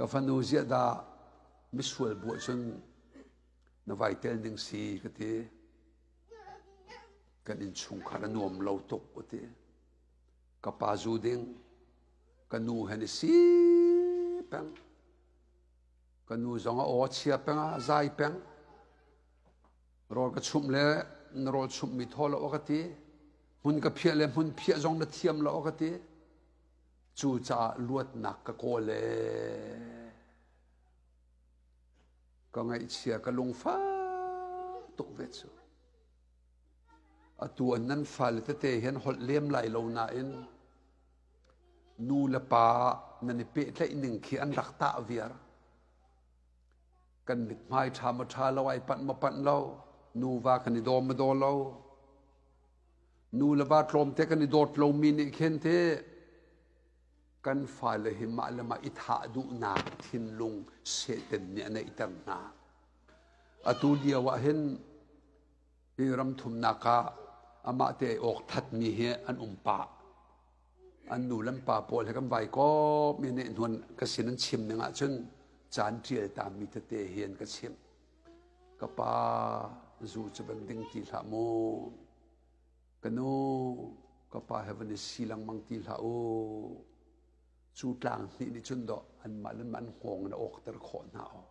Ka fanu ziah dah misual bu ahcun na vai tel ning si ka ti. Kan innchungkhar a nuam lo tuk ka ti. Ka pa zu ding, ka nu hen i si peng. Ka nu zong a aw a chia peng a zai peng. Rawl ka chumh le na rawl chumhmi thaw lo a ka ti. Hmun ka phiah le hmun phiah zong na thiam lo a ka ti. Cucaah luatnak ka kawl ee. Ka ngaihchia ka lungfak tuk ve cu. Atu an nan fale tete hi an holh lem lai lo nain nu le pa nan i pehtlaih ning khi an rak tah viar. Kan mithmai ṭha maw ṭha lo, ai panh maw panh lo, nuva kan i daw maw daw lo. Nu le va tlawmte kan i dawt lomi nih khin ti kan fale hi mah le mah i thah duhnak thinlung Satan nih a neihter hna. Atu lio ah hin hi ram thumnak ah amah te awk thatmi hi an um pah. An nu le an pa pawl he kan vai kawp mi nih hnuan ka sin an chim ning ahcun caan ṭial tami tete hi an ka chimh. Ka pa zu cu van ding ti hlah mu. Ka nu ka pa he van i si lengmang ti hlah u. Cu tlang hnih nih cun dawh anmah le an hngawng in a awkter khawh hna aw.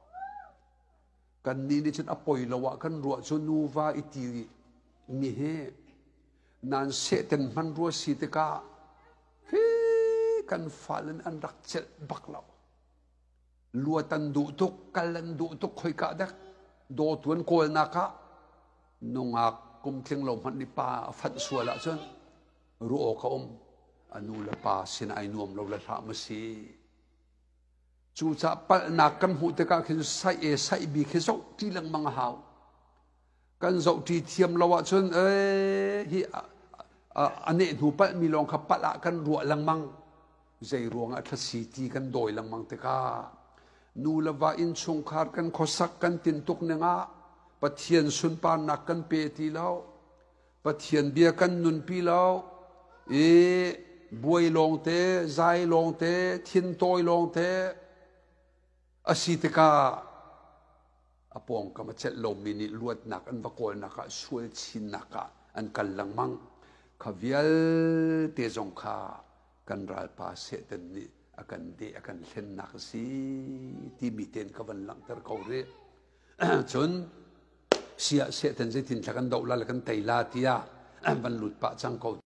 Kannih nih cun a poi lo ah kan ruah cu nuva i ti mi hi nan sehten hman rua si tikah hi kan fale nih an rak celh bak lo. Luat an duh tuk, kal an duh tuk khoika dek dawtu an kawlnak ah nungak kum tling lo hmanh nih pa a fanh sual ahcun ruah awk a um. A nu le pa sin ai nuam lo le hlah ma si. Cucaah palhnak kan hmuh tikah khin saih e saih bi khi zoh ṭi lengmang a hau. Kan zoh ṭi thiam lo ahcun ee hi a neh hnu palhmi lawng kha palh ah kan ruah lengmang. Zei ruangah thlasi ti kan dawi lengmang tikah nu le va innchungkhar kan khuasak kan tintuk ning ah Pathian sunparnak kan pe ti lo. Pathian bia kan nunpi lo i buai lawngte, zai lawngte, thintawi lawngte a si tikah a pawngkam a celh lomi nih luatnak an va kawlnak ah sual chinnak ah an kal lengmang. Kha vialte zong kha kan ralpa Satan nih a kan deh a kan hlennak a si timi tein ka van langhter ko rih. Cun siah Satan zeitin thla kan doh la le kan tei la tiah van lut pah cang ko.